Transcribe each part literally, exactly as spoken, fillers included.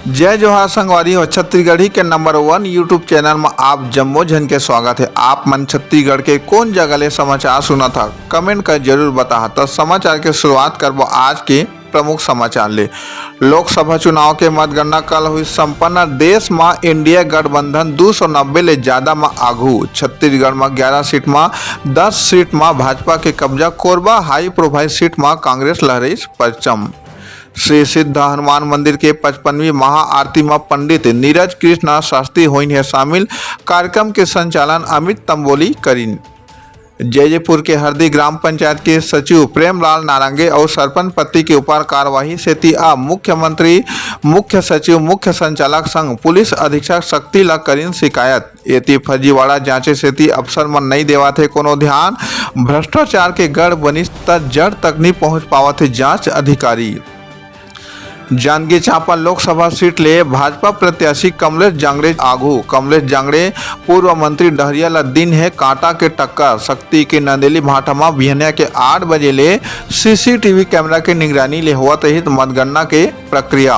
जय जोहार संगवारी हो, छत्तीसगढ़ी के नंबर वन YouTube चैनल म आप जम्मो झन के स्वागत हे। आप मन छत्तीसगढ़ के कोन जगह ले समाचार सुनत हा, कमेंट कर जरूर बताहा। त समाचार के शुरुआत करबो आज के प्रमुख समाचार ले। लोकसभा चुनाव के मतगणना कल हुई संपन्न। देश म एनडीए गठबंधन दू सौ नब्बे ले ज्यादा म आघू। छत्तीसगढ़ म ग्यारह सीट म दस सीट म भाजपा के कब्जा। कोरबा हाई प्रोफाइल सीट म कांग्रेस लहराइस परचम। श्री सिद्ध हनुमान मंदिर के पचपनवीं महाआरती म पंडित नीरज कृष्ण शास्त्री होइन हे शामिल। कार्यक्रम के संचालन अमित तंबोली करिन। जैजेपुर के हरदी ग्राम पंचायत के सचिव प्रेमलाल नारंगे अउ सरपंच पति के ऊपर कार्यवाही सेती अब मुख्यमंत्री, मुख्य सचिव, मुख्य संचालक संग पुलिस अधीक्षक शक्ति ला करिन शिकायत। एती फर्जीवाड़ा जांचे सेती अफसर मन नइ देवत हे कोनो ध्यान। भ्रष्टाचार के गढ़ बनिस त जड़ तक नइ पहुंच पावत हे जांच अधिकारी। जांजगीर चांपा लोकसभा सीट ले भाजपा प्रत्याशी कमलेश जांगड़े आघू। कमलेश जांगड़े पूर्व मंत्री डहरिया ला दिन हे कांटा के टक्कर। शक्ति के नंदेली भाठा म बिहनिया के आठ बजे ले सीसीटीवी कैमरा के निगरानी ले होवत रहिस मतगणना के प्रक्रिया।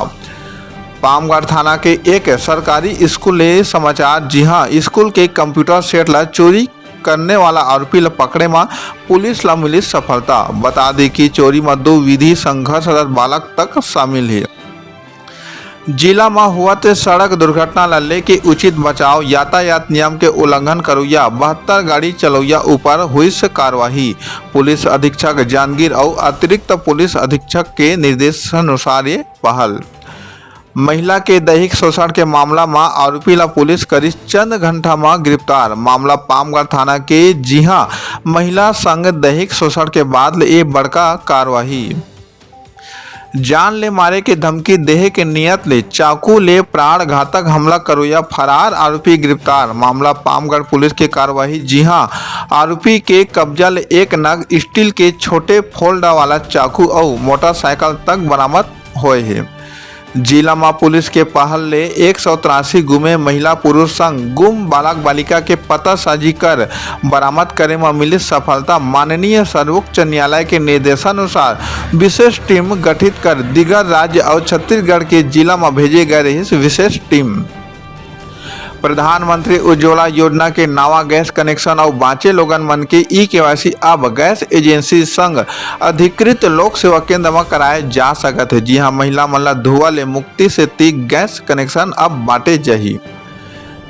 पामगढ़ थाना के एक सरकारी स्कूल ले समाचार, जिहां स्कूल के कंप्यूटर सेट ला चोरी करने वाला आरोपी ला पकड़े म पुलिस ला मिली सफलता। बता दी कि चोरी म दो विधि संघर्षरत बालक तक शामिल हे। जिला म हुआ ते सड़क दुर्घटना ला लेके उचित बचाव, यातायात नियम के उल्लंघन करोइया बहत्तर गाड़ी चलौइया ऊपर हुई से कार्यवाही। पुलिस अधीक्षक जांजगीर अउ अतिरिक्त पुलिस अधीक्षक के निर्देशानुसार ये पहल। महिला के दैहिक शोषण के मामला म आरोपी ला पुलिस करिस चंद घंटा म गिरफ्तार। मामला पामगढ़ थाना के, जिहां महिला संग दैहिक शोषण के बाद ले ये बड़का कार्यवाही। जान ले मारे के धमकी देहे के नियत ले चाकू ले प्राण घातक हमला करोइया फरार आरोपी गिरफ्तार। मामला पामगढ़ पुलिस के कार्यवाही, जिहां आरोपी के कब्जा ले एक नग स्टील के छोटे फोल्डा वाला चाकू अउ मोटरसाइकिल तक बरामद होए हे। जिला म पुलिस के पहल ले एक सौ तिरासी गुमे महिला पुरुष संग गुम बालक बालिका के पतासाजी कर बरामद करे म मिलिस सफलता। माननीय सर्वोच्च न्यायालय के निर्देशानुसार विशेष टीम गठित कर दीगर राज्य अउ छत्तीसगढ़ के जिला म भेजे गए रहिस विशेष टीम। प्रधानमंत्री उज्ज्वला योजना के नवा गैस कनेक्शन अउ बांचे लोगन मन के ई केवाईसी अब गैस एजेंसी संग अधिकृत लोक सेवा केंद्र म कराए जा सकत हे। जिहां महिला मन ला धुआ ले मुक्ति सेती गैस कनेक्शन अब बांटे जाही।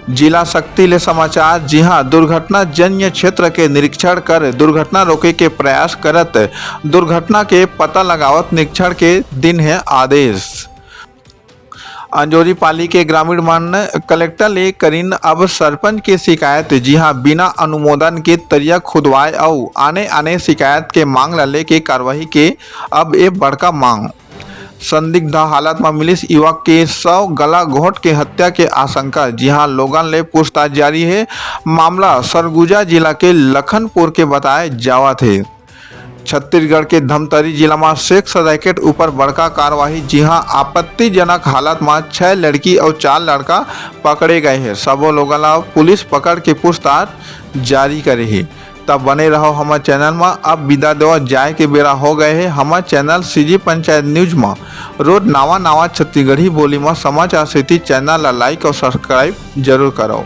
जिला शक्ति ले समाचार, जिहां दुर्घटना जन्य क्षेत्र के निरीक्षण कर दुर्घटना रोके के प्रयास करत दुर्घटना के पता लगावत निरीक्षण के दिन हे आदेश। अंजोरी पाली के ग्रामीण मन कलेक्टर ले करिन अब सरपंच के शिकायत, जिहां बिना अनुमोदन के तरिया खुदवाए अउ आने-आने शिकायत के मांग ला लेके कार्रवाई के अब ए बड़का मांग। संदिग्ध हालत म मिलिस युवक के शव, गला घोंट के हत्या के आशंका, जिहां लोगन ले पूछताछ जारी हे। मामला सरगुजा जिला के लखनपुर के बताए जावत हे। छत्तीसगढ़ के धमतरी जिला म सेक्स रैकेट ऊपर बड़का कार्रवाई, जिहां आपत्तिजनक हालत म छह लड़की अउ चार लड़का पकड़े गए हे। सबो लोगन ला पुलिस पकड़ के पूछताछ जारी करे हे। तब बने रहो हमर चैनल म। अब विदा देवा जाए के बेरा हो गए हे। हमर चैनल सीजी पंचायत न्यूज म रोज नवा नवा छत्तीसगढ़ी बोली म समाचार सेती चैनल ला लाइक अउ सब्सक्राइब जरूर करव।